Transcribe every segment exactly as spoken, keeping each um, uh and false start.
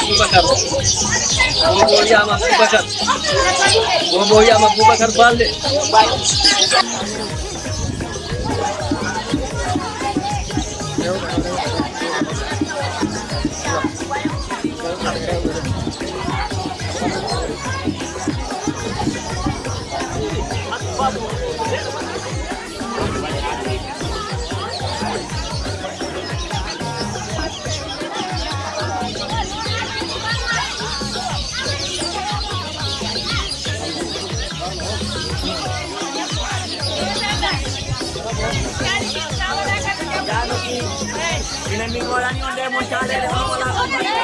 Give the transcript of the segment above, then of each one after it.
Boubacar. Wonmo wiyama Boubacar. Wonmo wiyama Boubacar Balde. Minen min ngoolani on nde mon caaleele hono wala ko mbaɗa.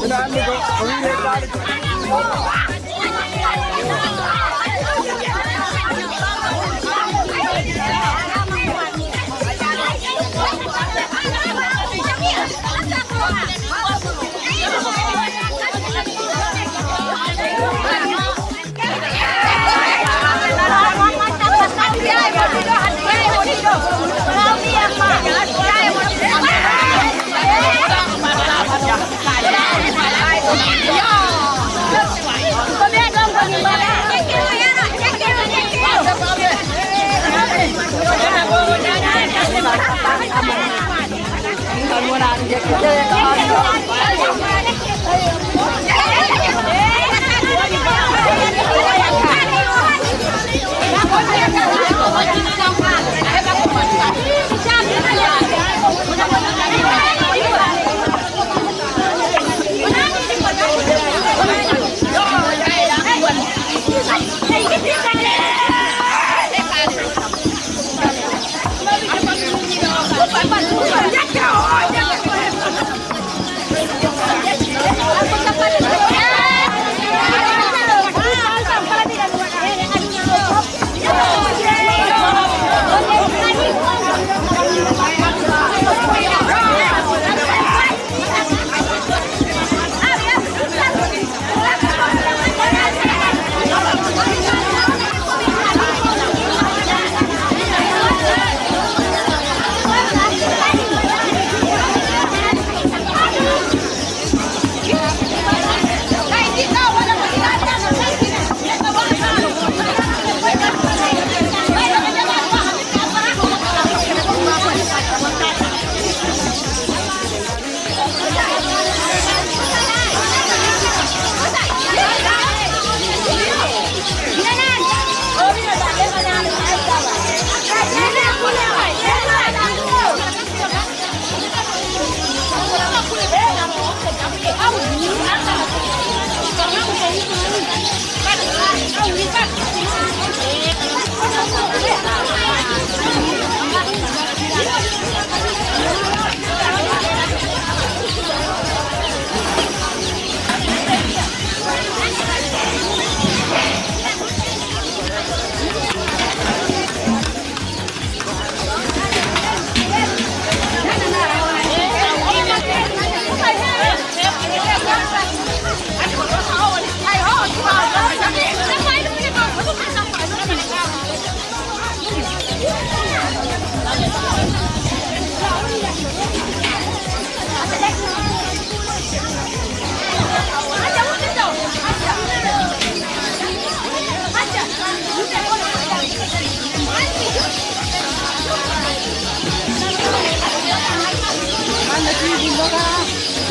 Ina anndi ko o wiyi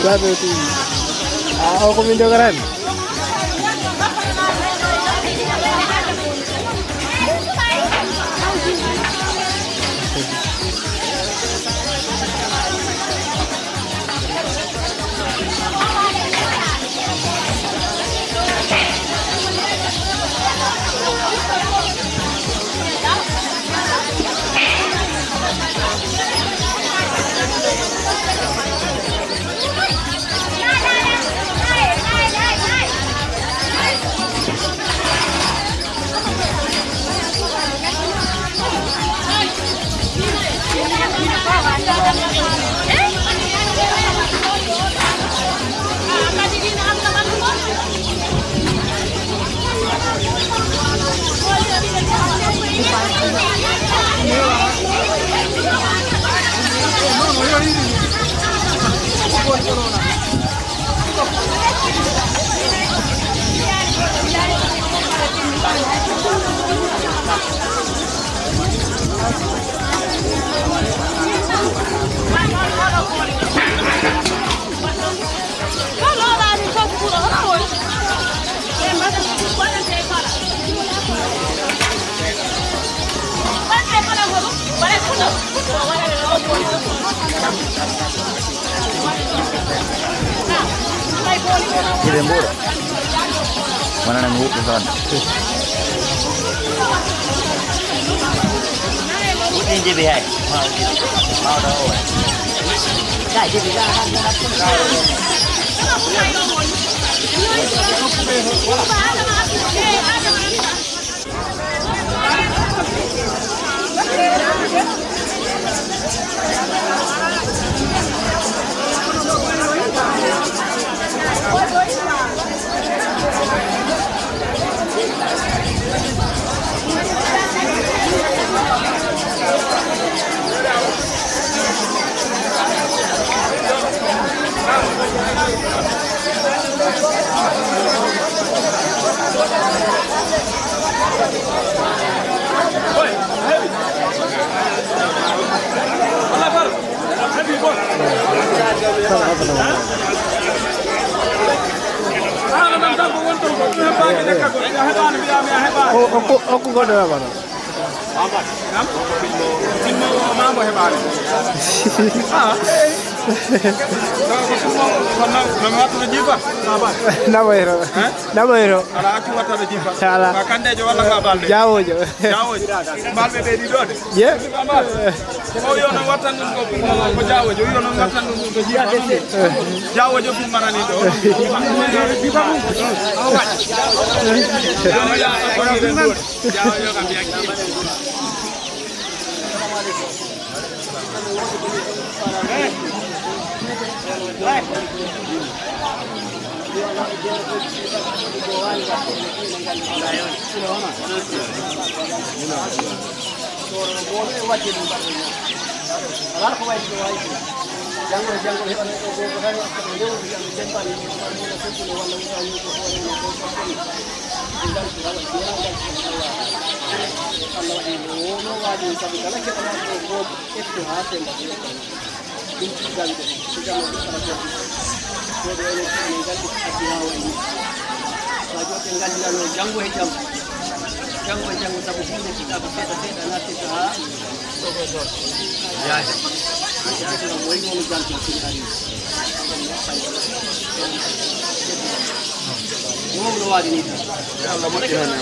Sabe tu. Ah, o ko min dogaran. Gide mbuuɗo. Wonana mi wuɗɗo toon. Wuɗɗi jibi hay. Mawɗo o. Ka jibi ka. O, okku, okku goɗɗo heɓano. Namoyro. Namoyro. Ala accu wattata jifa. Ala. Ka kandejo walla ka balde. Jawojo. Jawojo. Balbe be di dode. Ye. O yo non wattan ɗum ko, ko, ko Jaawojo, o yo non wattan ɗum ko Jiiba. Jaawojo ɗum marani ɗo. Jaawojo kam yakki. Kono mawɗo e waɗde ɗum mbaɗɗo ñaam. Alaa ko wayi ɗum wayi ɗum. Janngo e janngo heɓanoo ɗo gooto tan, ko lewru wiya mi dembani, mi walla mi walla sokkuno walla wutaani ko hoore mum ko sokkuno. Ɗum ngal ko walla jeeraa ngal ko Allah waɗi. Allah waɗi ko wonoo waɗi sabu kala keɓanaa ko gooto ƴettu haa sennda. Ɗum tigi gawi de, so jamma ɗum kala jaggi. Ɗo ɓe ene ɗum ene ngalɗi addi haa wayi ni. Sa joɗɗe ngalɗinano janngo e jam. Janngo e janngo sabu huunde fitaaɓe seeɗa seeɗa nattirta haa. Yaade. Ɗum ko ɗum moy noon jam ɗum tigi ari. Ɗum no waɗi ni. Yo Allah moƴƴinan en.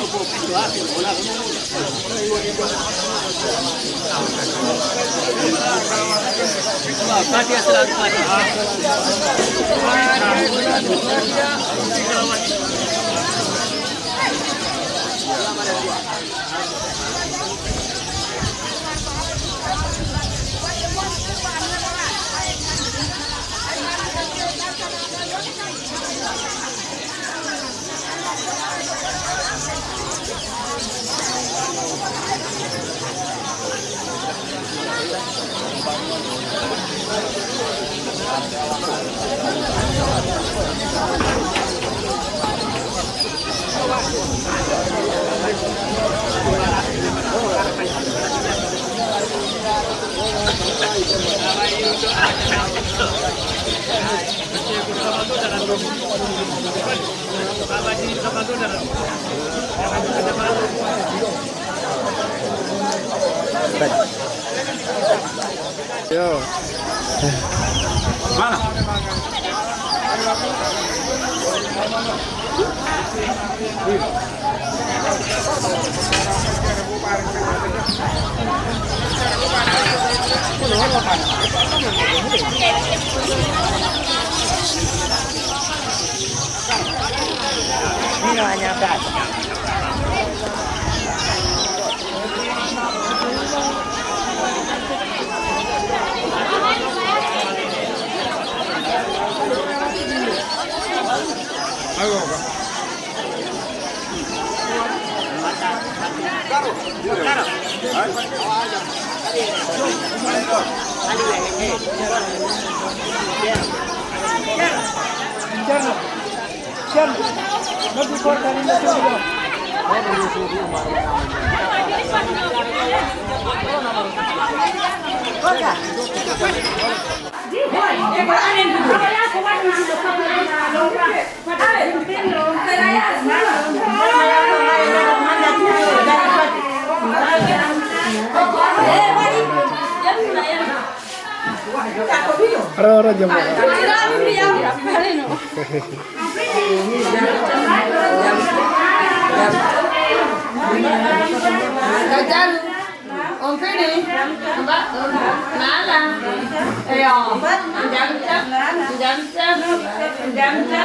Yo. Mana? Mino a ñaataaka. Ara, ara, jam. On fini? Mba-, mala. Eyo. Janta. Janta. Janta.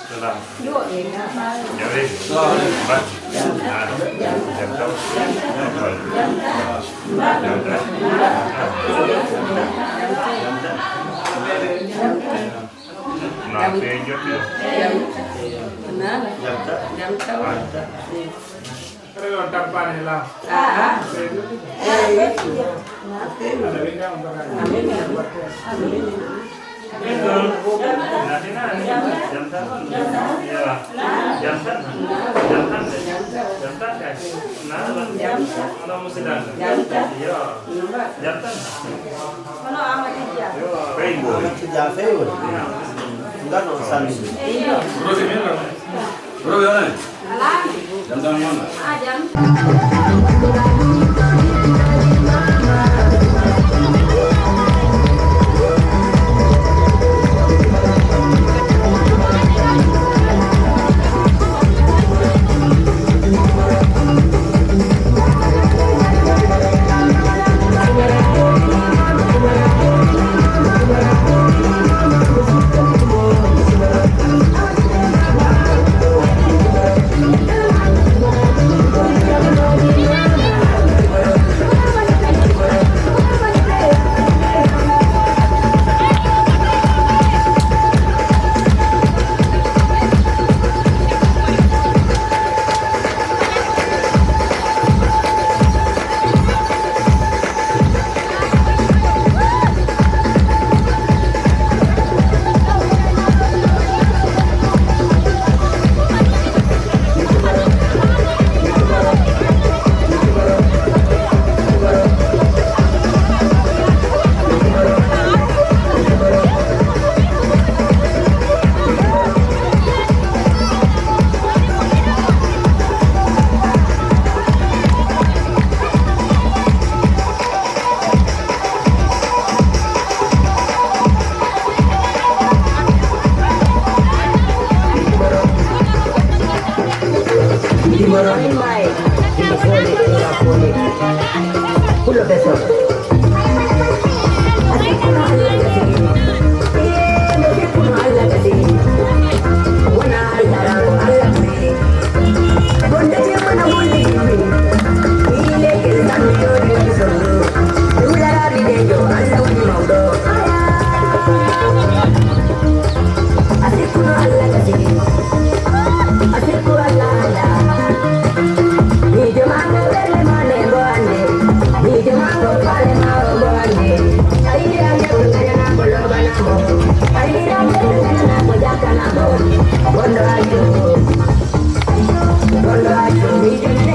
Salaam. Jawle. Ba. Jam tan. Jam tan. Na fe jot. Jam tan. Jam tan. Aɗa on tampani e laam. Aha. Eyi. Aɗa wina on bakani. Amin. Amin. Jam tan. Jam tan. Jam tan. Jam tan. Jam tan kay. Na. Jam tan. Ana musidan. Jam tan. Yo. Jam tan. Kono Amadou Dia. Yo. Fey mbo. Amadou Dia fey woni. Ngano sanni. Eyi. Rosi min. Roɓe wonani? Alaa. Jam tan wonno? Ah, jam. Timoro, timbo fole, timbo fole. Pulo beso. Asikuno Allah kasi. Eh, mo sikuno Allah kasi. Wana Allah rabo Allah kasi. Bonde je mana bonde jimmi. Ile ke sami yori yori sondu. Dula rabi de jo Allah wani maudo. Asikuno Allah kasi. Asikuno Allah Allah. Miijo maako ɓernde maa nde mbo annde. Miijo maako faale maa o mbo annde. A yiɗiraa neɗɗo ngañanaa mo loobanaa mo. A yiɗiraa neɗɗo ngañanaa mo jakkanaa mo. Bonɗo accu. Bonɗo accu. Miijo nde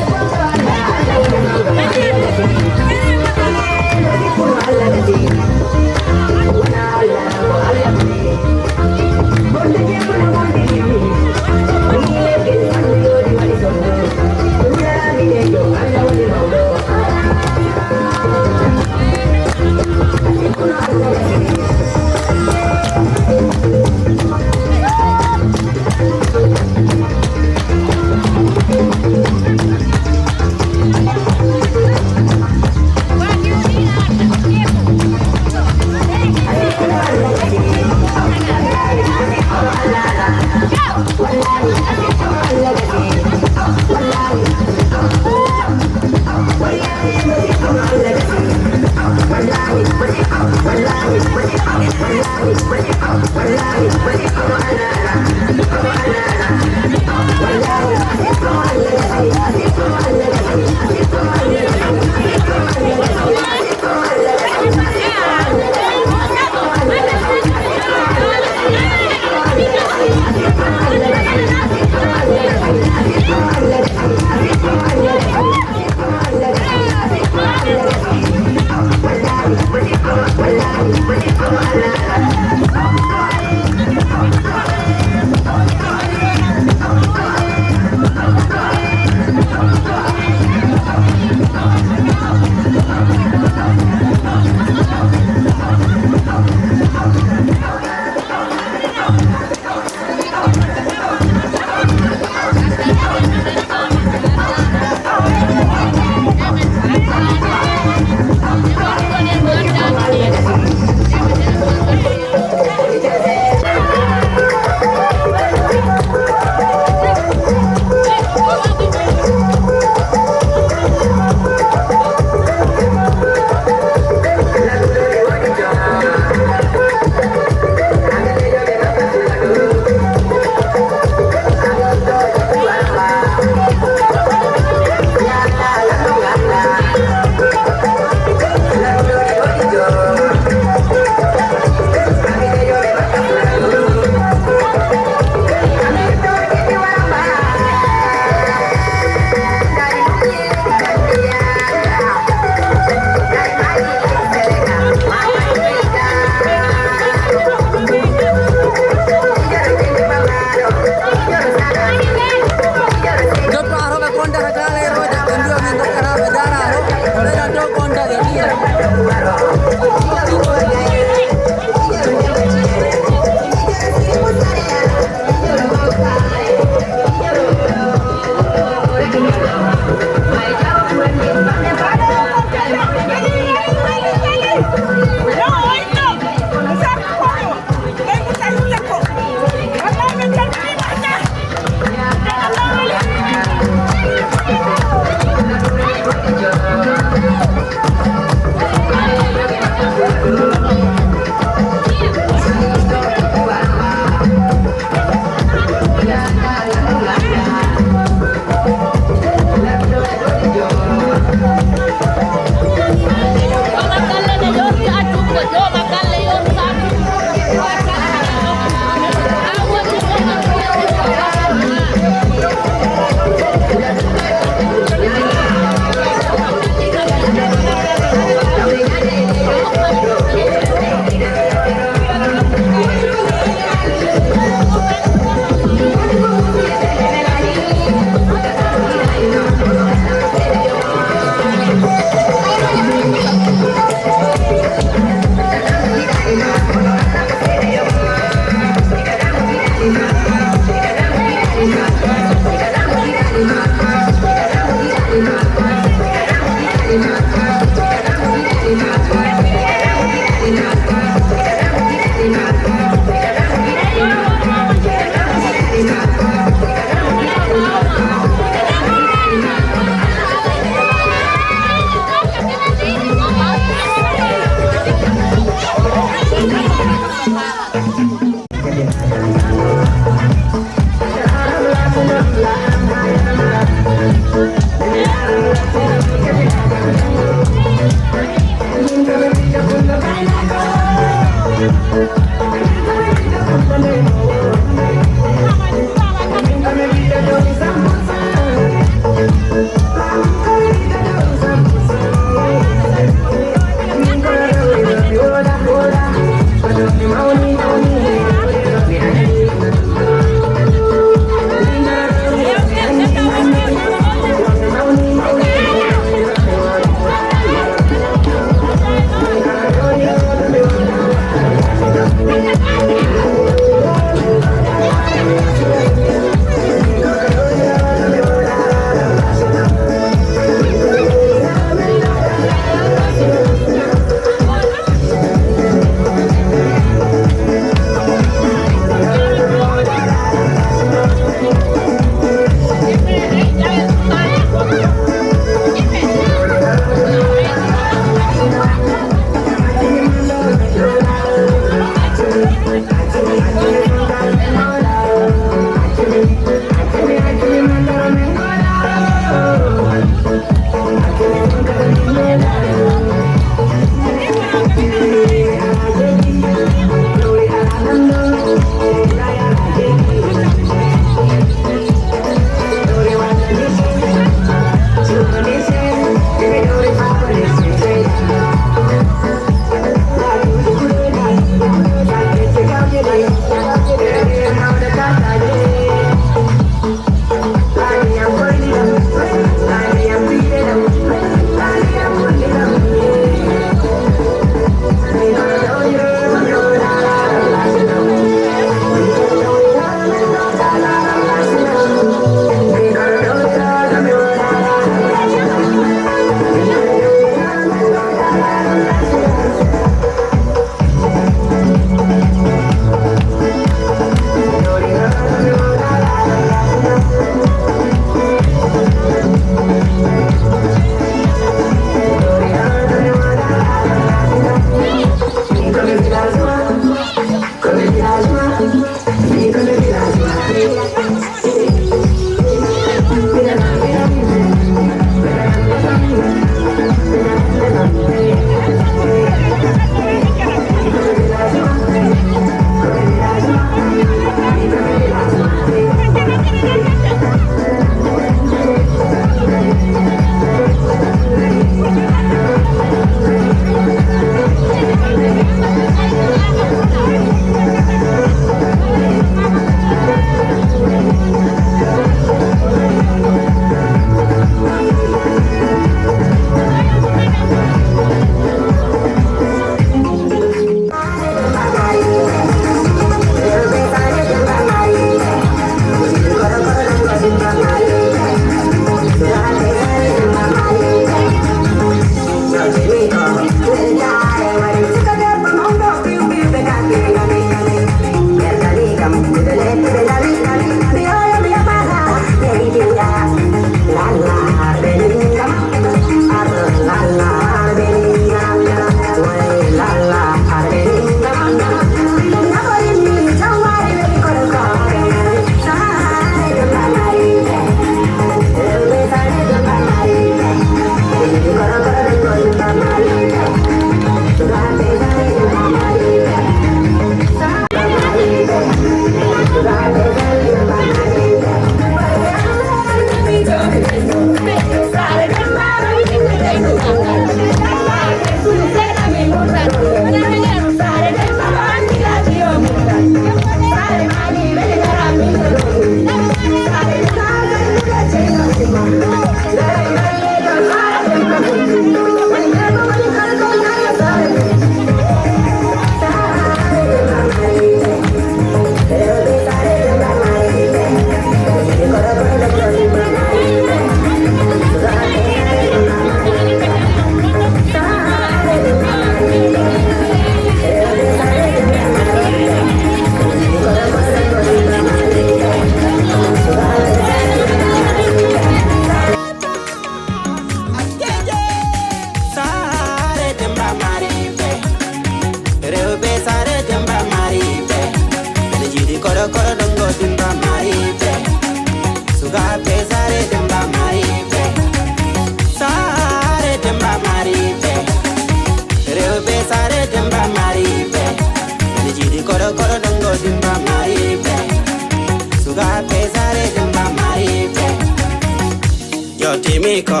Timi ko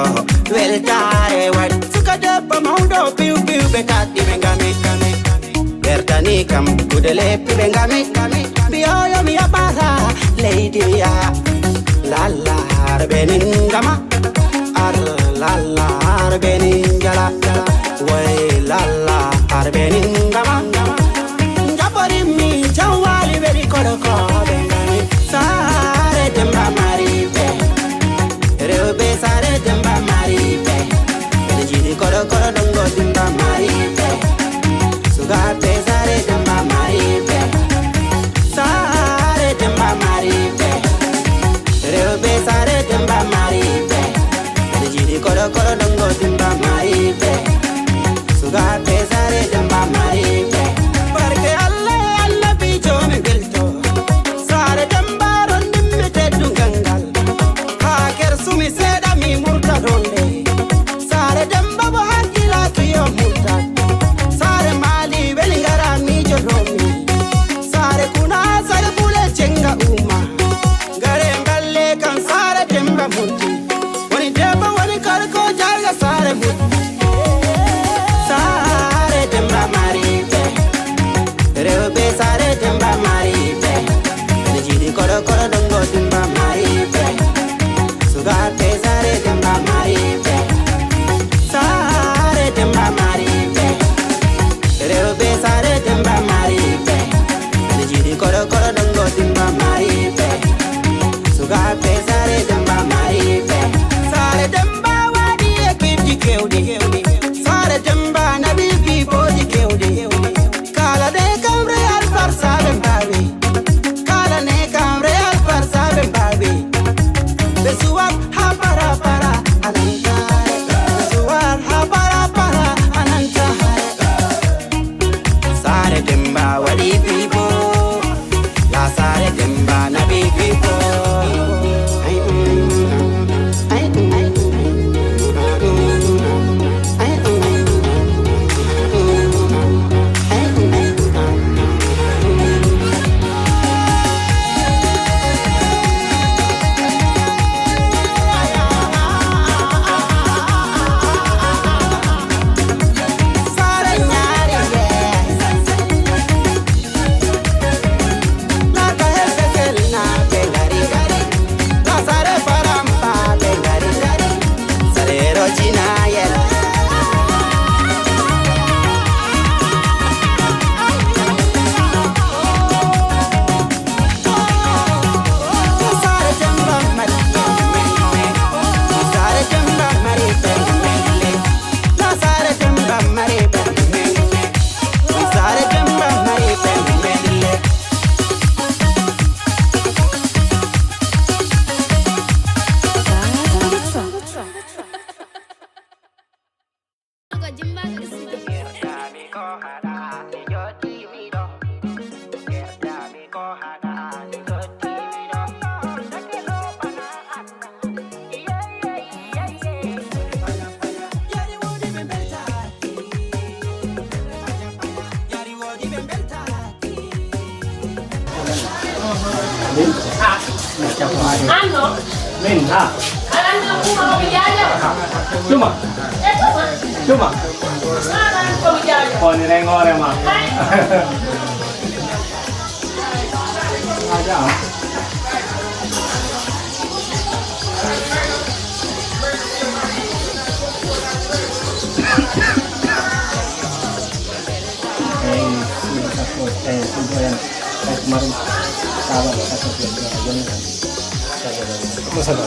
weltaare waɗi. Suka debbo mawɗo piw piw ɓe kaɗɗi ɓe ngami. Ɓertani kam kude leppi ɓe ngami. Mbiyoyo mi yaɓata leydi ya. Lalla har ɓe nin ngama. Ar lalla har ɓe nin jala. Way lalla har ɓe nin ngama. Njaɓorimmi jam waali weli koɗo ko ɓe ngami. Saare Demba Mari ɓe. Rewɓe saare Demba Mari ɓe. Ɓe jiɗi koɗo koɗo ɗongo Demba Mari ɓe. Sukaaɓe saare Demba Mari ɓe. Saare Demba Mari ɓe. Rewɓe saare Demba Mari ɓe. Ɓe jiɗi koɗo koɗo ɗongo Demba Mari ɓe. Sukaaɓe saare Demba Mari ɓe. Barke Allah, Annabi joomi welto. Saare Demba rondimmi teddungal ngal. Haa kersumi seeɗa mi murta ɗon le. Saare Demba bo hakkilaki yo murta. Saare Maali weli ngara miijo ɗon mi. Saare Kuna, saare Bule, Cenga Uma. Ngare mballe kan saare Demba murti. Woni debbo, woni gorko, jarga saare mum. Saare Demba Mari ɓe. Rewɓe saare Demba Mari ɓe. Ɓe jiɗi koɗo koɗo ɗongo Demba Mari ɓe. Sukaaɓe saare Demba Mari ɓe. Saare Demba Mari ɓe. Rewɓe saare Demba Mari ɓe. Ɓe jiɗi koɗo koɗo ɗongo Demba Mari ɓe. Sukaaɓe saare Demba Mari ɓe. Saare Demba waɗi ekipji kewɗi. Saare Demba naɓi piɓooji kewɗi. Kala ne kam Real Barça ɓe mbaawi. Kala ne kam Real Barça ɓe mbaawi. Ɓe suwat haa para para ananta. Ɓe suwat haa para para ananta. Saare Demba waɗi pipo. La Saare Demba naɓi pipo. Ay, mm, ay, mm, ay, mm, ay, mm, ay, mm, ay, mm, ay, mm. Min ha. Tuma. Tuma. Oni rengore ma. Aja. Masala.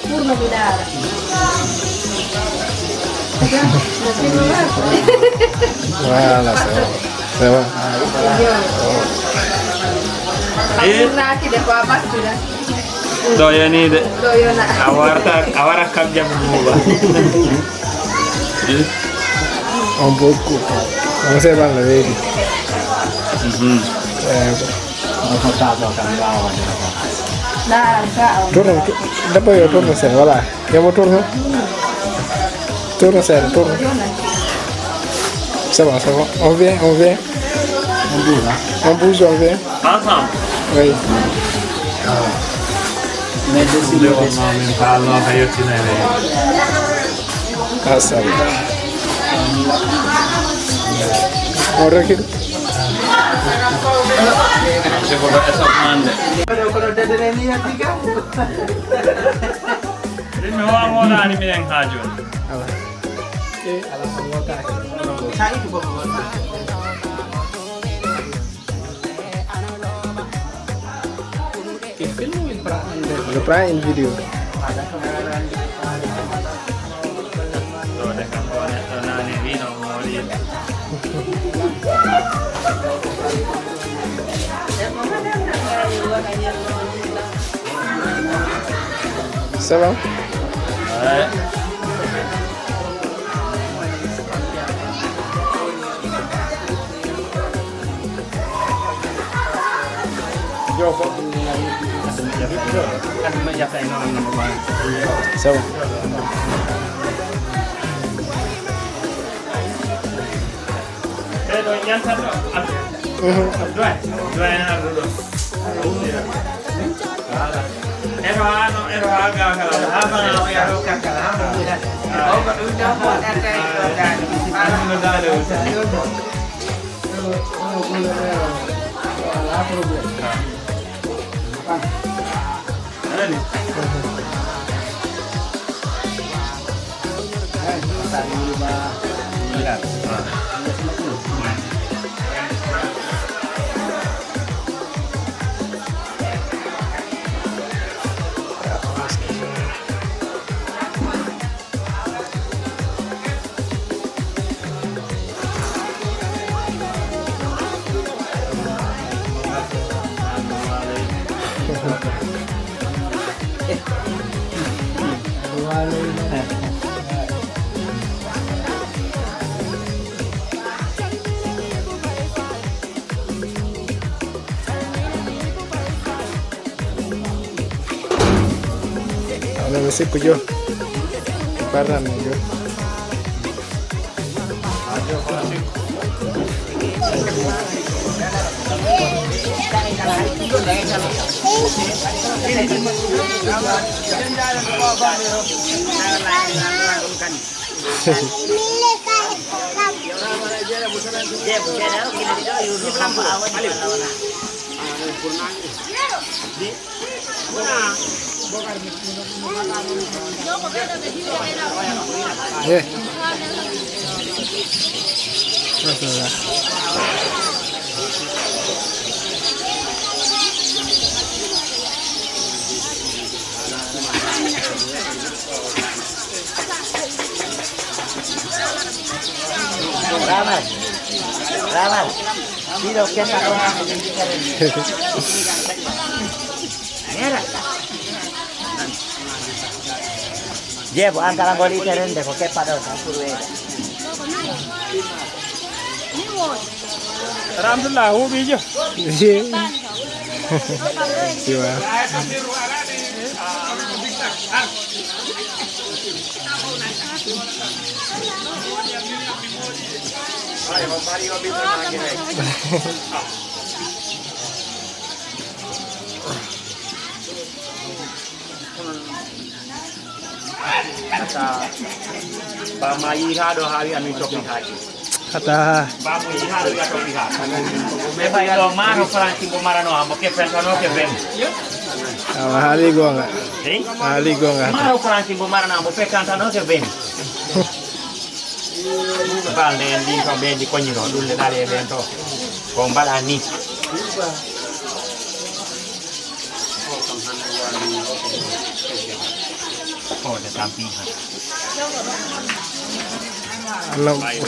Purno mi laara. Voilà, c'est bon. C'est bon. Yo. Eh? Naati de ko a ɓattuɗa. Ɗo yoni de. Ɗo yona. A warta, a wara kam jam buuba. On beaucoup. On sait pas la vérité. Mhm. Eh, Tourne, to-, debbo yo tourne seeɗa, voilà. Debbo tourne. Tourne seeɗa, tourne. C'est bon, c'est bon. On vient, on vient. On bouge, hein? On bouge, on vient. Ensemble. Oui. Mais de si le on en même pas, on va y retourner avec. Ah, ça va. On recule. Ɗum mi howa moolaani minen haa jooni. Ala. Eh, ala, a wootaaki. Sa itti bomo wootaaki. Che film il pra-, il Je prends une vidéo. Ɗo de kam ɗo neɗɗo nane wino mooli. Ça va? Ouais. Ça va. Ɓeɗo yantan ɗo. Mhm. Doyen, doyen arɗo ɗo. Voilà. Eno hano, eno ha gakala. Ha bana o yaro kakala. Ha mo. O ko ɗum tan mo ɗatta e ɗo dani. Ɗum no dani o. Ala problème. Nani? Ano, may sip ko, Jo. Parang, Jo. Eh. Mashallah. Ramal. Ramal. Piɗo kesa ɗo. Nera. Jeebo, an kala ngol itere nde ko keppa ɗo tan pour weede. Ramtullah, huuɓiijo. Siwa. Hata ba ma yii haa ɗo haa wi'a min toppitaaki. Hata. Ba mo yii haa ɗo wi'a toppitaaki. Ɓe ɓay ɗo maaro Faransi mbo marano ambo ke fentano ke ben. Awa haali goonga. Eh? Haali goonga. Maaro Faransi mbo marano ambo fentano ke ben. Balde en ɗin to ɓe ndi koñiro ɗulle ɗale e ɓen to. Ko mbaɗa ni. Ko de tampi han. Annabi.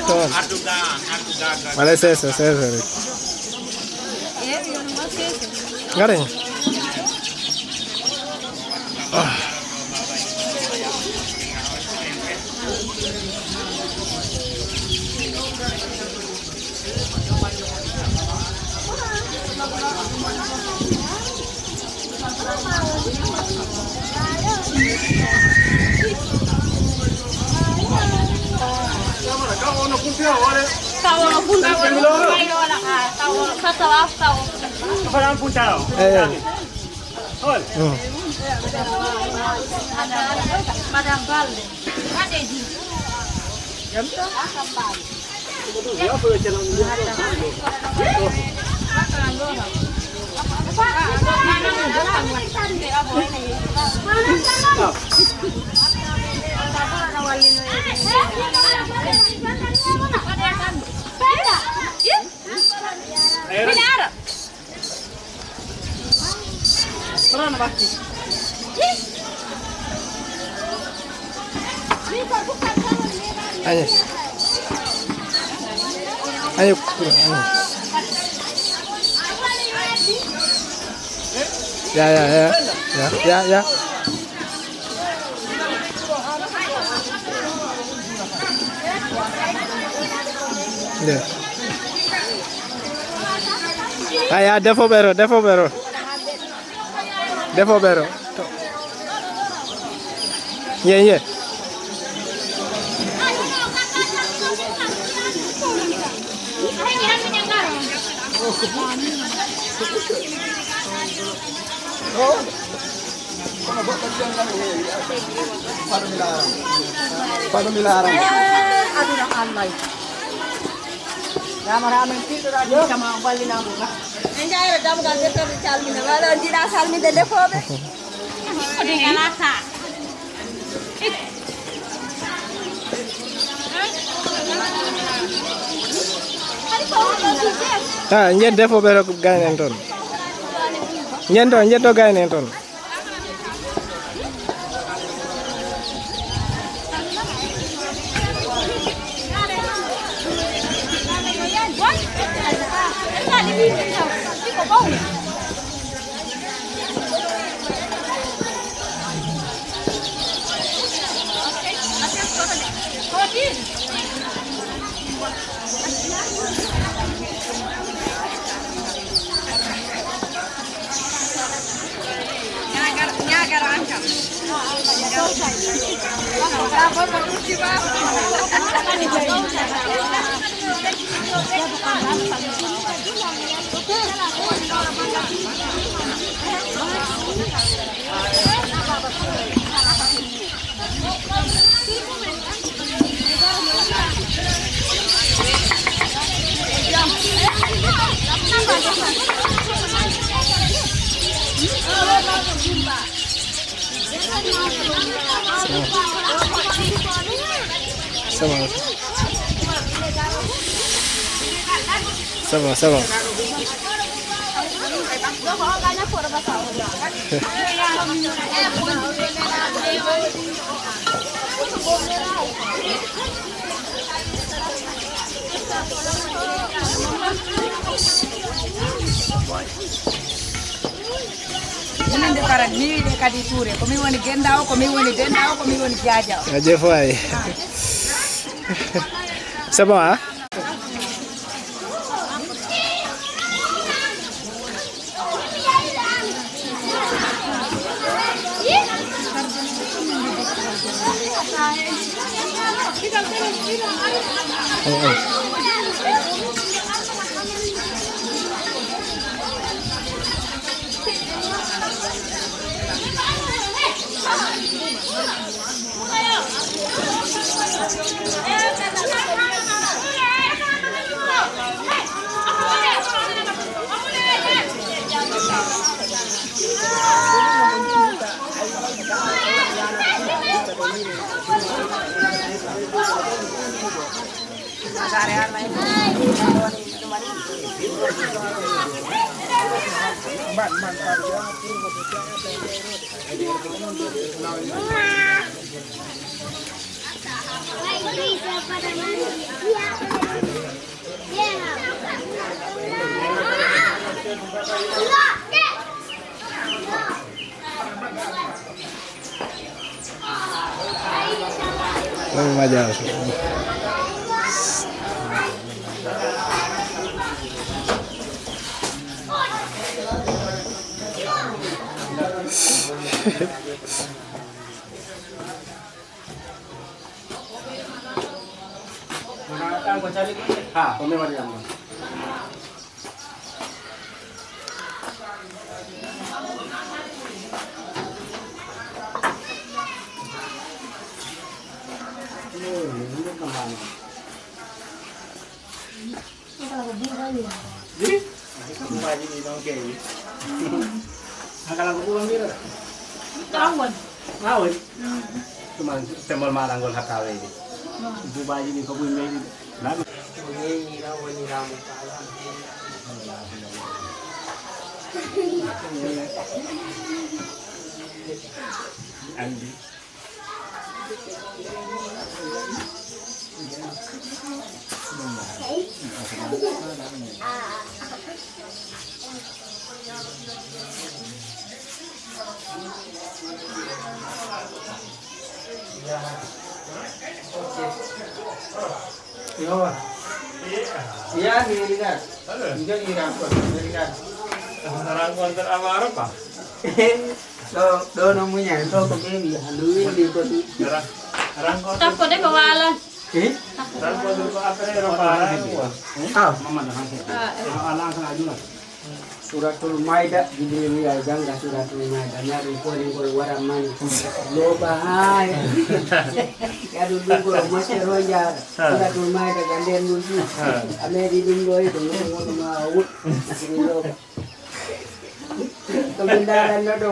Ɗon. Wala seeso, seeso rek. Ngare. Tawo no funti ko mayrola ha tawo kata wa tawo. Fana funta o. Eh. Hol. Mm. Madame Balde. Adeji. Yamta. Agnès. Agnès, Agnès. Ya, ya, ya. Ya, ya, ya. Nde. Aya, defo ɓero, defo ɓero. Defo ɓero. Ye, ye. Kono goɗɗo janngal heewi. Fado mi laaran. Fado mi laaran. Eh, aduna Allah. Ramata men tiɗɗoɗa ɗum kama o ballinamo ga. En jayre damgal deftere calmina. Wala on jiɗa salminde defooɓe. Ko de kala ka. Ha, njen defo ɓe to gaynen toon. Njen to, njen to gaynen toon. Ça va. Ça va, ça va. Minen de Fara, mi wiide kadi Touré, ko min woni Genda o, ko min woni Denda o, ko min woni Jaaja o. Jaajëf waay. C'est bon, hein? Ɗum majaaso. Ha, ko mi waɗi am ɗon. Ɗi? Buubaji ɗi noon keewi. Hankala ko ɓuuɓa mbiɗa. Tan woni. Ha woni. Tuma sembol maɗa ngol hakka weeɓi. Buubaji ɗi ko ɓuri meeɗi. Ko yeeñi ɗo woni laamu ko ala. Andi. Yo. Ya, mi riga. Njogi rankon, mi riga. Rankon amaro pa. Ɗo, ɗo no muñal, to ko ɓe wiya, ndu windi ko ɗum. Ra-, rankon. Takko de ko waalan. Eh? Rankon ko après ro para. Ah. Mama da hanke. Ah, eh. Ala kan ajuna. Suratul Maida, Jibril wiya janga Suratul Maida, na ɗum koni ngol wara mani. Loba hay. Ya ɗum ɗum ko master ro jaara. Suratul Maida ga nder ɗum ɗum. A meɗi ɗum ɗo e ɗum ɗum ɗum ma wut. Ɗum loba. Ko min ndaranno ɗo,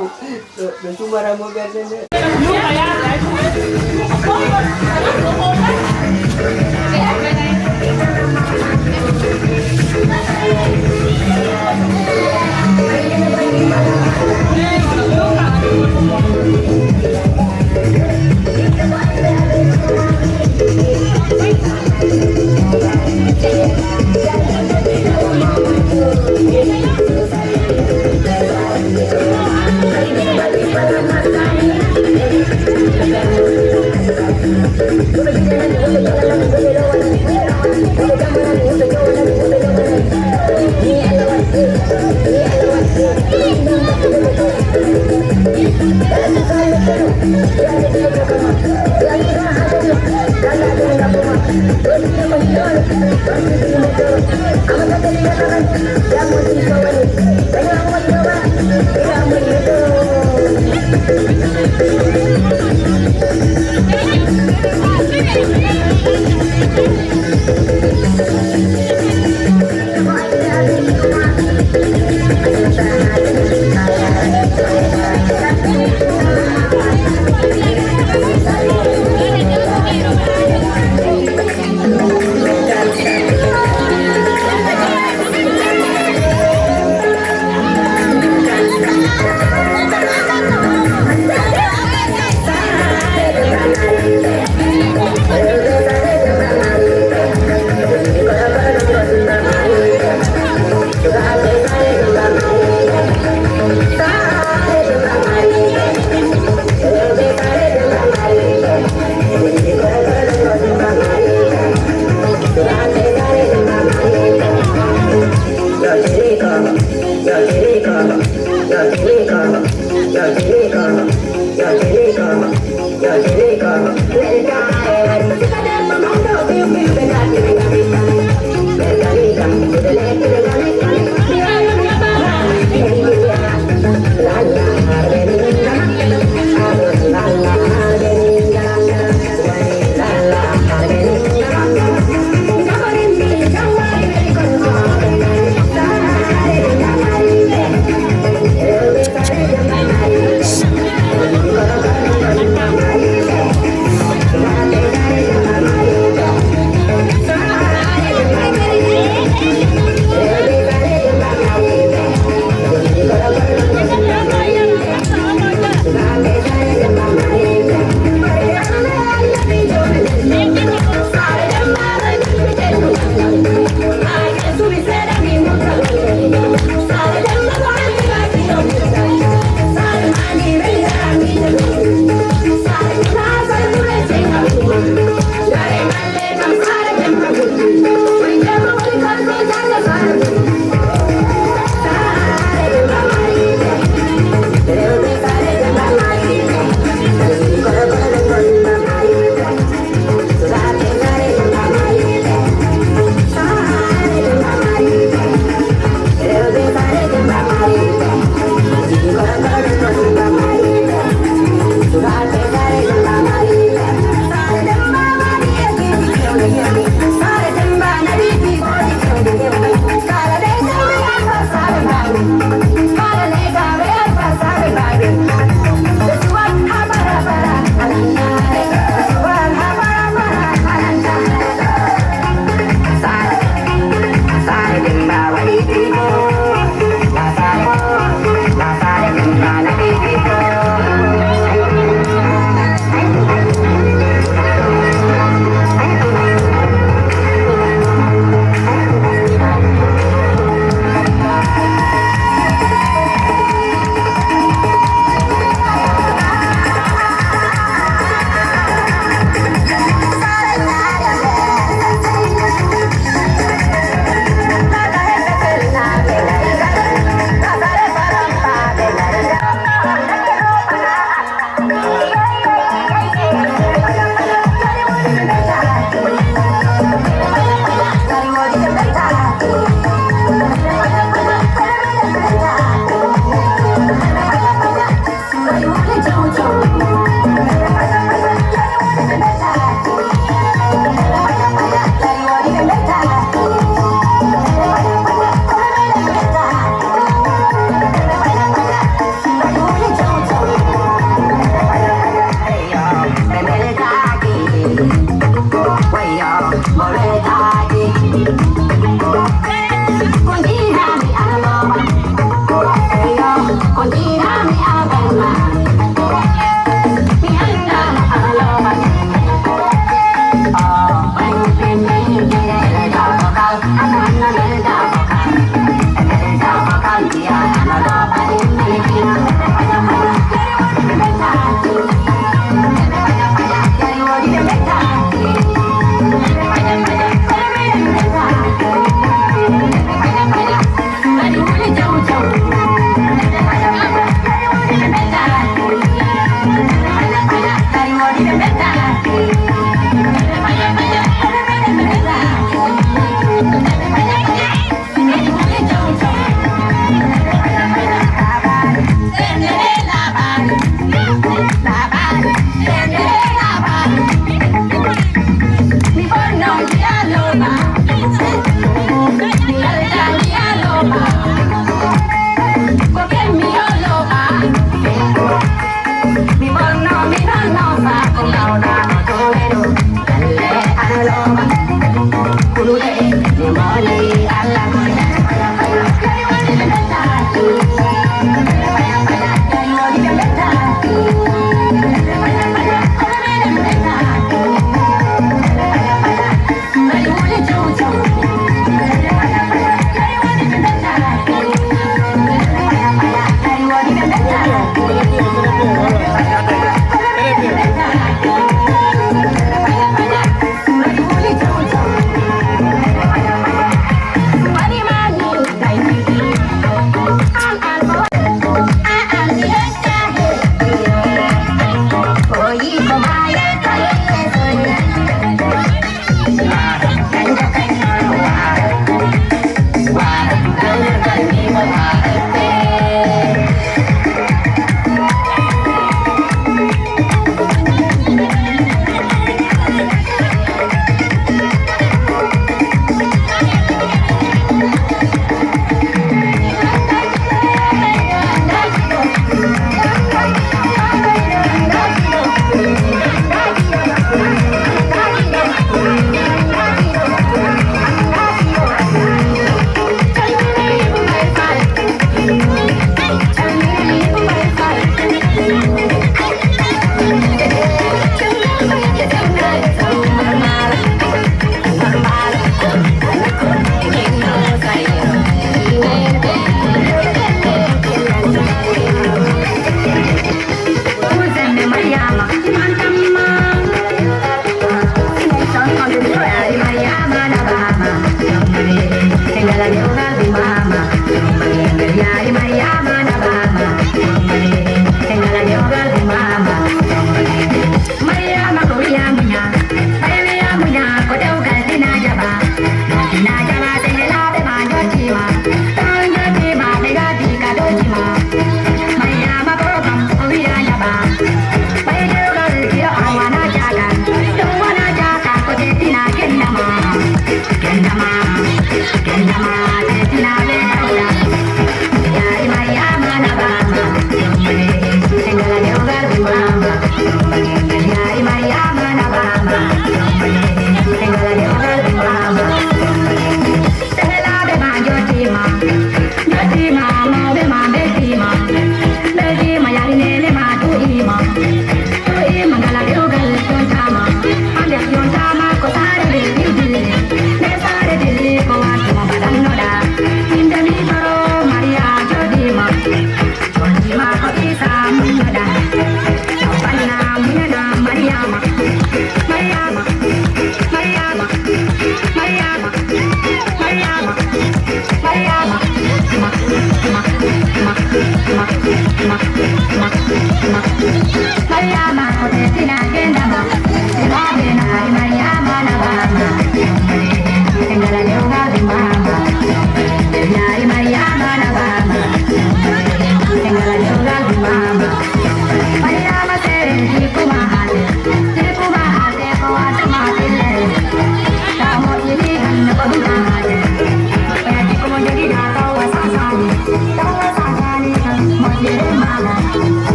ɗo, ɗo sumara mo ɓernde nde.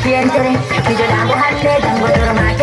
Yentere, mijo ɗago hande, jango doro ma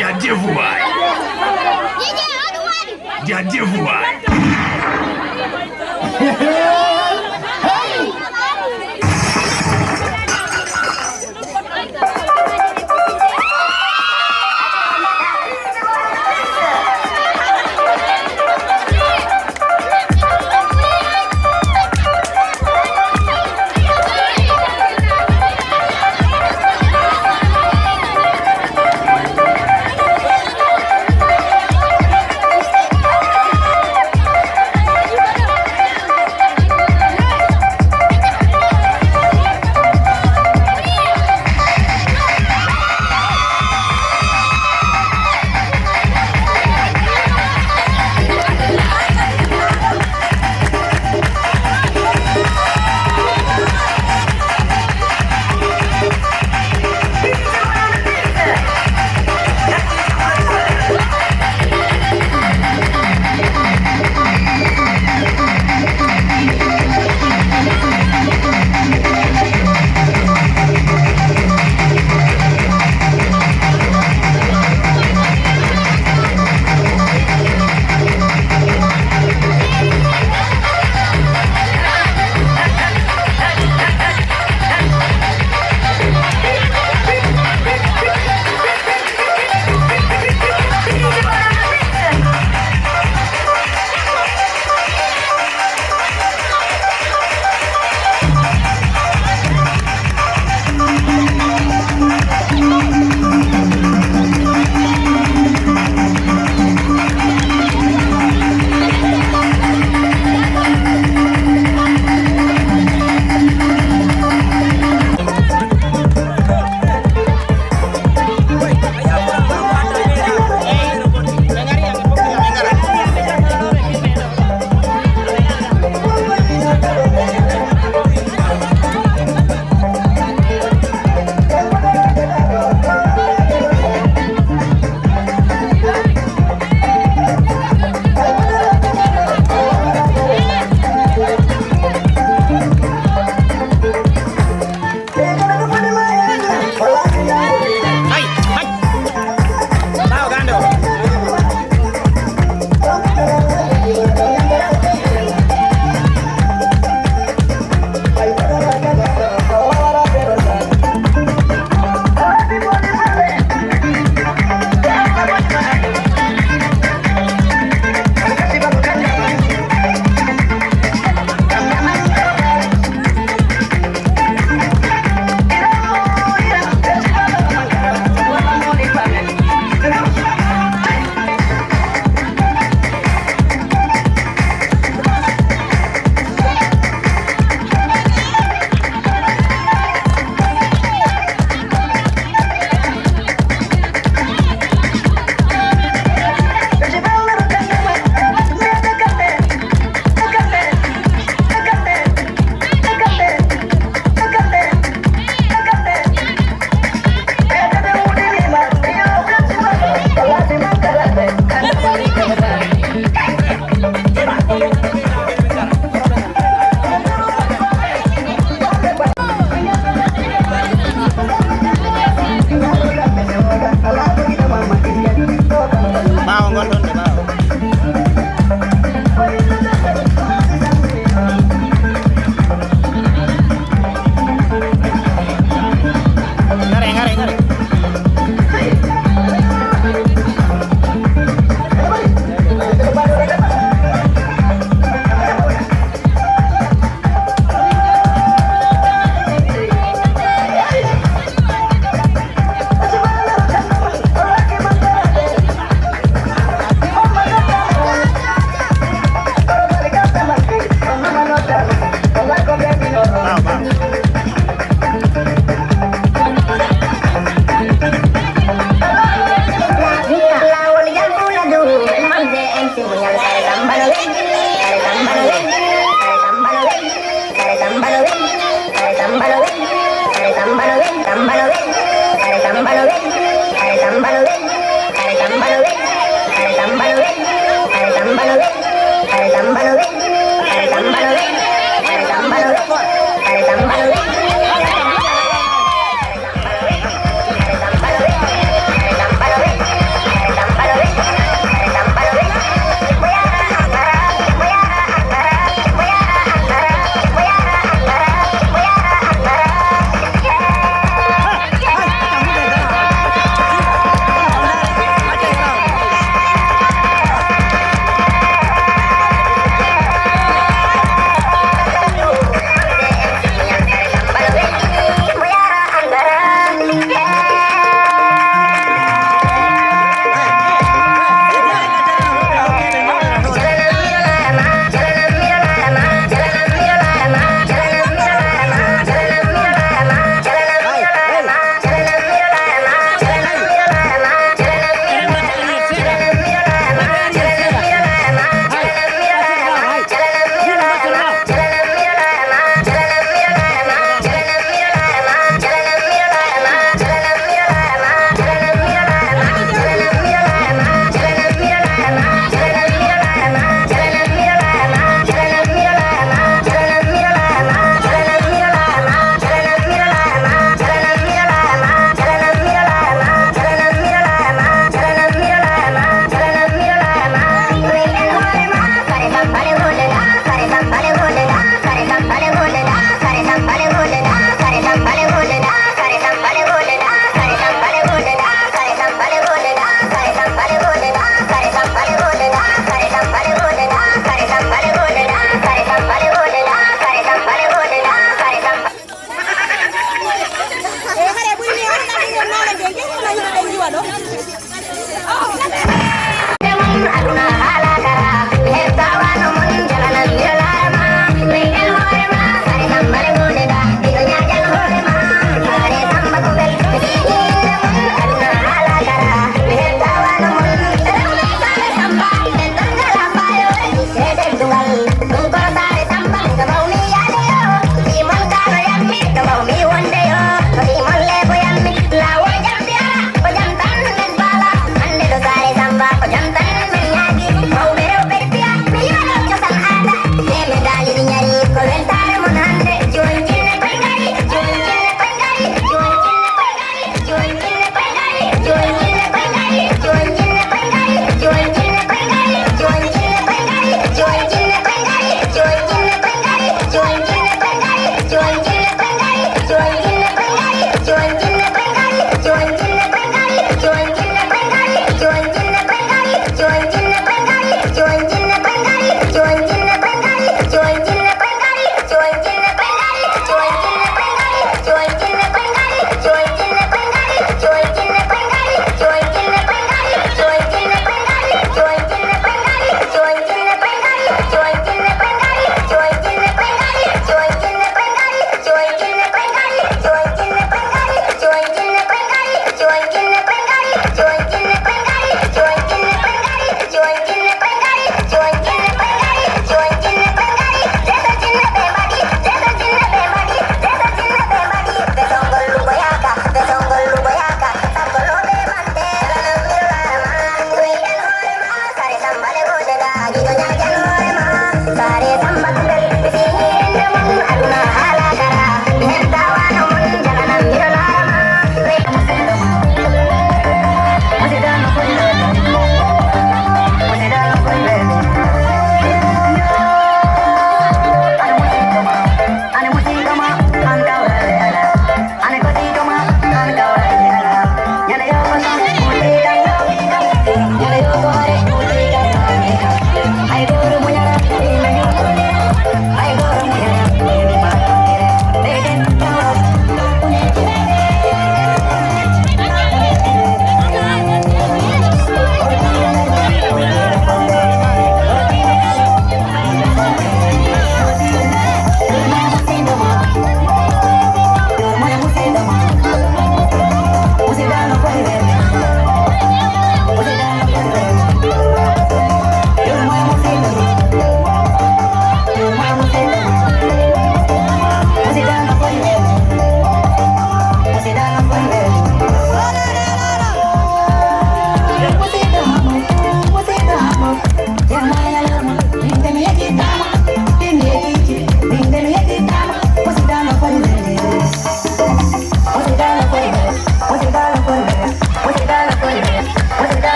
Jaajëf waay. Jaajëf waay.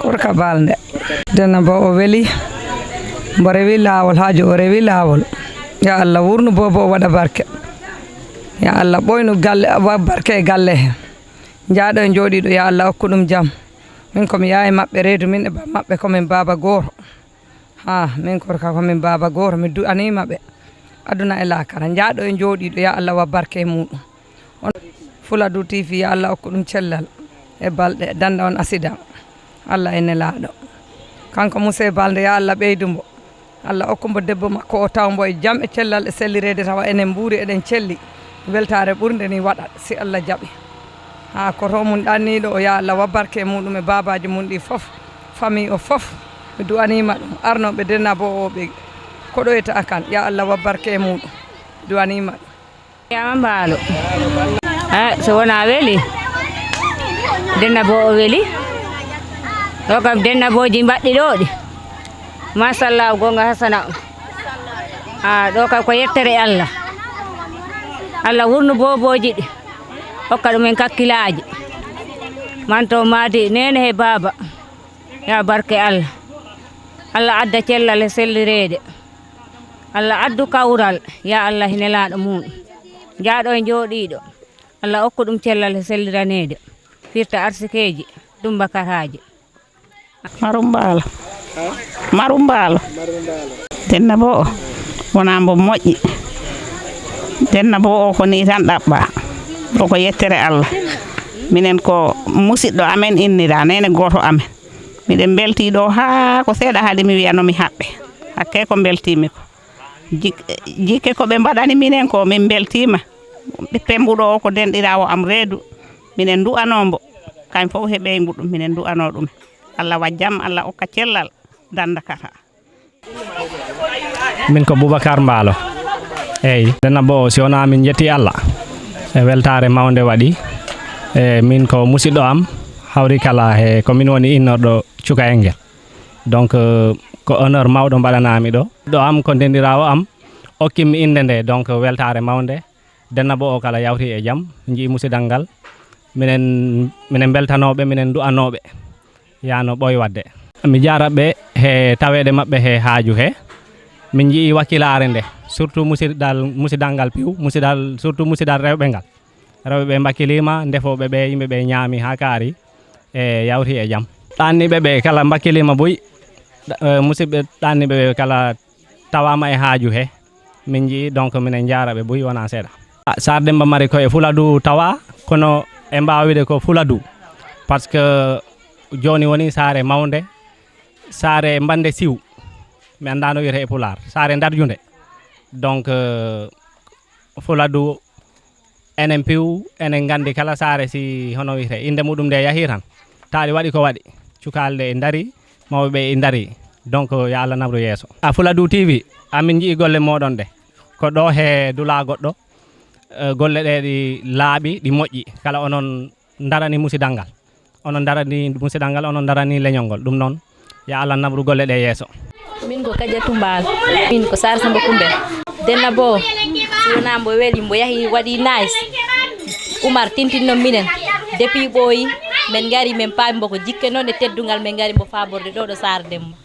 Korka Balde. Dennabo o weli, mbo rewi laawol, haaju o rewi laawol. Ya Allah wurnu boobo o waɗa barke. Ya Allah ɓoynu galle, wa barke e galle he. Jaaɗo e jooɗiiɗo, ya Allah okku ɗum jam. Min ko mi yaye maɓɓe, reedu min e ba maɓɓe ko min baaba gooto. Ha, min korka ko min baaba gooto, mi du'aniima ɓe. Aduna e laakara, jaaɗo e jooɗiiɗo, ya Allah wa barke e muuɗum. On Fuladu T V, ya Allah okku ɗum cellal e balɗe, danda on accident. Allah e nelaaɗo. Kanko Muse Balde, ya Allah ɓeydu mbo. Allah okku mbo debbo makko o, taw mbo e jam e cellal e sellireede, tawa enen mbuuri eɗen celli. Weltaare ɓurnde ni waɗat, si Allah jaɓi. Ha, ko to mum ɗanniiɗo o, ya Allah wa barke e muuɗum e baabaaji mum ɗi fof, famille o fof. Mi du'aniima ɗum, arnooɓe Dennabo o ɓe koɗoyta kan, ya Allah wa barke e muuɗum. Mi du'aniima ɗum. Yama Mbaalo. Eh, so wonaa weli, Dennabo o weli. Ɗo kam Dennabooji mbaɗɗi ɗo ɗi. Machallah, goonga Hasana. Ah, ɗo kam ko yettere Allah. Allah wurnu boobooji ɗi. Hokka ɗumen kakkilaaji. Manto maadi neene he baaba. Ya barke Allah. Allah adda cellal e sellireede. Allah addu kawral, ya Allah, he nelaaɗo muuɗum. Jaaɗo e jooɗiiɗo, Allah okku ɗum cellal e selliraneede. Firta arsikeeji, dumba karaaji. Marum Mbaalo. Marum Mbaalo. Dennabo o, wonaa mbo moƴƴi. Dennabo o ko nii tan ɗaɓɓa. O ko yettere Allah. Minen ko musiɗɗo amen innira, neene gooto amen. Miɗen mbeltii ɗo haa ko seeɗa haali mi wiya no mi haɓɓe. Hakke ko mbeltiimi ko. Jik-, jikke ko ɓe mbaɗani minen ko, min mbeltiima. Ɓe pembuɗo o ko denɗiraawo am reedu. Minen ndu'anoo mbo. Kañ fof he ɓeyngu ɗum, minen ndu'anoo ɗum. Allah wa jam, Allah okka cellal, danda kata. Min ko Boubacar Mbaalo. Eeyi, Dennabo o, si wonaa min njetti Allah e weltaare mawnde waɗi. E min ko musiɗɗo am, hawri kala he ko min woni innorɗo cukayel ngel. Donc, euh, ko honneur mawɗo mbaɗanaami ɗo. Ɗo am ko ndendiraawo am, okkimmi innde nde, donc weltaare mawnde. Dennabo o kala yawti e jam, njii musidal ngal. Minen, minen mbeltanooɓe, minen du'anooɓe. Yaano ɓooy waɗde. Mi jaara ɓe he taweede maɓɓe he haaju he. Min njii wakkilaare nde, surtout musidal, musidal ngal piw, musidal, surtout musidal rewɓe ngal. Rewɓe ɓe mbakkiliima, ndefooɓe ɓe, yimɓe ɓe ñaami haa kaari, e yawti e jam. Ɗaanniiɓe ɓe kala mbakkiliima buy, ɗa-, eh, musidɓe ɗaanniiɓe ɓe kala tawaama e haaju he. Min njii, donc minen njaara ɓe buy wonaa seeɗa. Ah, Saar Demba Mari ko e Fuladu tawa, kono e mbaawa wiide ko Fuladu. Parce que jooni woni saare mawnde, saare mbannde siw. Mi anndaa no wiyetee e Pulaar, saare darjunde. Donc, euh, Fuladu, enen piw, enen nganndi kala saare si hono wiyetee, innde muɗum nde yahii tan. Taali waɗi ko waɗi, cukalel nde e ndarii, mawɓe ɓe e ndarii. Donc, yo Allah nabru yeeso. A Fuladu T V, amin njii golle mooɗon ɗe. Ko ɗo he dulaa goɗɗo, eh, golle ɗe ɗi laaɓi, ɗi moƴƴi. Kala onon ndarani musidal ngal. Onon ndarani musidal ngal, onon ndarani leñol ngol. Ɗum noon, yo Allah nabru golle ɗe yeeso. Min ko Kadiatou Mbaalo. Min ko Saar Samba Kumbel. Dennabo, si wonaa mbo weli, mbo yahi waɗi nice. Umar tintinno minen. Depuis ɓooyi, min ngari, min paami mbo ko jikke noon e teddungal, min ngari mbo faaborde ɗo, ɗo Saar Demba.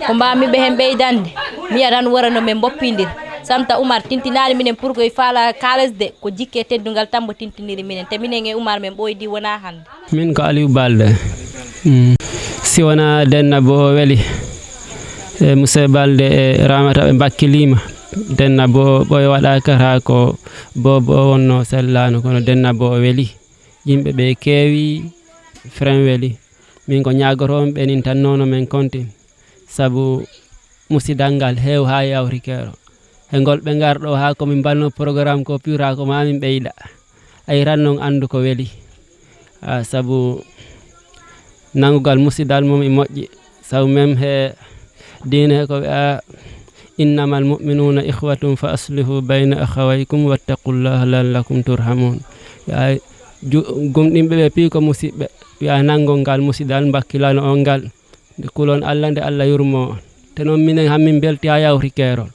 Ko mbaami ɓe heen ɓeydande, mi yiya tan wora no min mboppindir. Santa Umar tintinaani minen pour que faala kaalis de, ko jikke e teddungal tan mbo tintiniri minen. Te minen e Umar min ɓooydi wonaa hannde. Min ko Aliou Balde. Mm. Si wonaa Dennabo o weli, e Muse Balde e Ramata ɓe mbakkiliima. Dennabo o ɓooy waɗaaka raa ko boobo o wonnoo sellaano, kono Dennabo o weli. Yimɓe ɓe keewi, Fren weli. Min ko ñaagotoo on ɓe nin tan noon no min kontin. Sabu musidal ngal heew haa yawti keero. He ngol ɓe ngar ɗo haa ko min mbalno programme ko piwra ko maa min ɓeyda. A yi'at noon anndu ko weli. Ah, sabu nanngugal musidal mum e moƴƴi. Sabu même he diine he ko wi'a, "Innamal mu'minuna ikhwatun fa aslihu bayna akhawaykum wattaqullaha la'allakum turhamun." Wi'a ju-, gomɗinɓe ɓe piyi ko musiɓɓe. Wi'a nanngol ngal musidal, mbakkilano on ngal. Nde kulon Allah, nde Allah yurmo on. Te noon minen han min mbelti haa yawti keerol.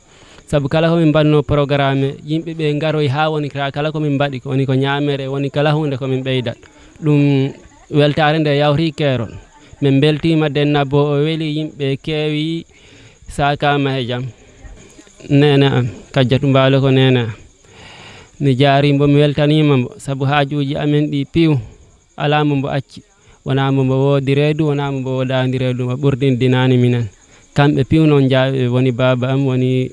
Sabu kala ko min mbaɗno programme, yimɓe ɓe ngaroyi haa woni ka-, kala ko min mbaɗi, ko woni ko ñaamere, woni kala huunde ko min ɓeydat. Ɗum weltaare nde yawti keerol. Min mbeltiima Dennabo, o weli, yimɓe keewi, saakaama he jam. Neene am, Kajjatu Mbaalo ko neene am. Mi jaariima mbo, mi weltaniima mbo, sabu haajuuji amen ɗi piiw, alaa mbo mbo acci. Wonaa mbo mbo woodi reedu, wonaa mbo mbo woodaani reedu, mbo ɓurdindinaani minen. Kamɓe piiw noon njaawi ɓe, woni baaba am, woni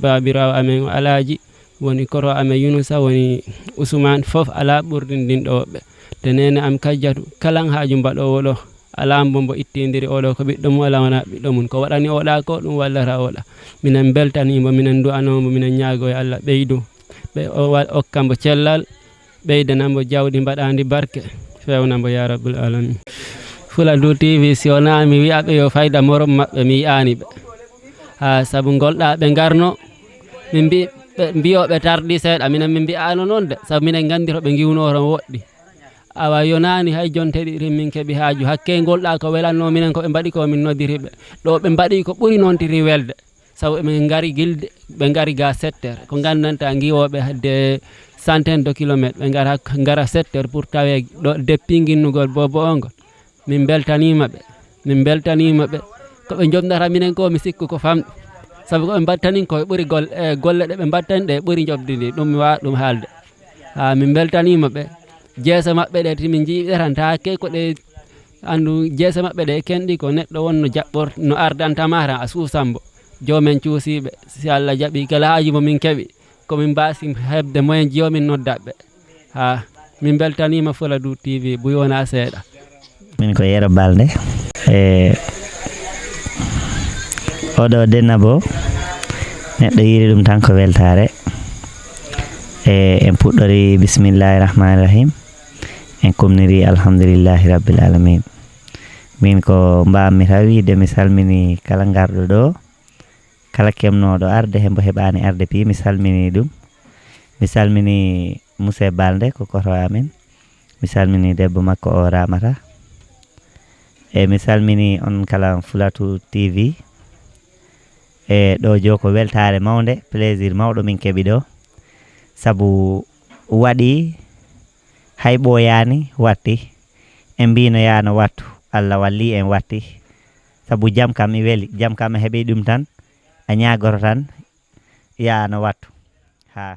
baabiraawo amen Alaaji, woni koro amen Yunusa, woni Usmaan, fof alaa ɓurdindinɗo woɓɓe. Te neene am Kajjatu, kala haaju mbaɗoowo ɗo, alaa mbo mbo ittindiri oɗo ko ɓiɗɗo mum, alaa wonaa ɓiɗɗo mum. Ko waɗani oɗa ko, ɗum wallata oɗa. Minen mbeltanii mbo, minen ndu'anoo mbo, minen ñaagoo e Allah ɓeydu. Ɓe o wa-, okka mbo cellal, ɓeydana mbo jawdi mbaɗaandi barke, fewna mbo yaa Rabbul Alamin. Fuladu T V, si wonaa mi wi'a ɓe yo fayda morom maɓɓe, mi yi'aani ɓe. Haa, sabu ngolɗaa ɓe ngarno, min mbi-, ɓe mbiyo ɓe tardi seeɗa, minen min mbi'aano noon de, sabu minen nganndi to ɓe ngiwnoo toon woɗɗi. Awa yonaani hay jonte ɗiɗi min keɓi haaju, hakkee ngolɗaa ko welannoo minen ko ɓe mbaɗi ko min noddiri ɓe. Ɗo ɓe mbaɗi ko ɓuri noon tiri welde. Sabu eɓe ngari gilde, ɓe ngari ga sept heures. Ko ngandanta ngiwooɓe hadde centaine de kilomètres, ɓe ngara, ngara sept heures pour tawe ɗo deppi ginnugol bobo o ngol. Min mbeltaniima ɓe, min mbeltaniima ɓe. Ko ɓe njomdata minen ko, mi sikku ko famɗi. Sabu ko ɓe mbattanin ko e ɓuri gol-, e golle ɗe ɓe mbattani ɗe ɓuri njobdi ndi, ɗum mi waawa ɗum haalde. Haa, min mbeltaniima ɓe. Jeese maɓɓe ɗe, ti min njii ɗe tan, taa ke ko ɗe, anndu jeese maɓɓe ɗe kenɗi ko neɗɗo won no jaɓɓor-, no ardanta ma tan a suusan mbo. Joomen cuusiiɓe, si Allah jaɓi kala haaju mo min keɓi, ko min mbaasi heɓde moyen ji o min noddat ɓe. Haa, min mbeltaniima Fuladu T V, buy wonaa seeɗa. Min ko Yero Balde. E oɗo Dennabo, neɗɗo yiiri ɗum tan ko weltaare. E en puɗɗori bismillahi rahmani rahim. En kumniri alhamdulillahi rabbil alamin. Min ko mbammi tan wiide mi salmini kala ngarɗo ɗo, kala kemnooɗo arde, hembo heɓaani arde pi, mi salmini ɗum. Mi salmini Muse Balde, ko koto amin. Mi salmini debbo makko o Ramata. E mi salmini on kala Fulatu T V. E ɗo jo ko weltaare mawnde, plaisir mawɗo min keɓi ɗo. Sabu waɗi hay ɓooyaani watti. En mbino yaano wattu, Allah walli en watti. Sabu jam kam mi weli, jam kam a heɓi ɗum tan, a ñaagoto tan, yaano wattu. Haa.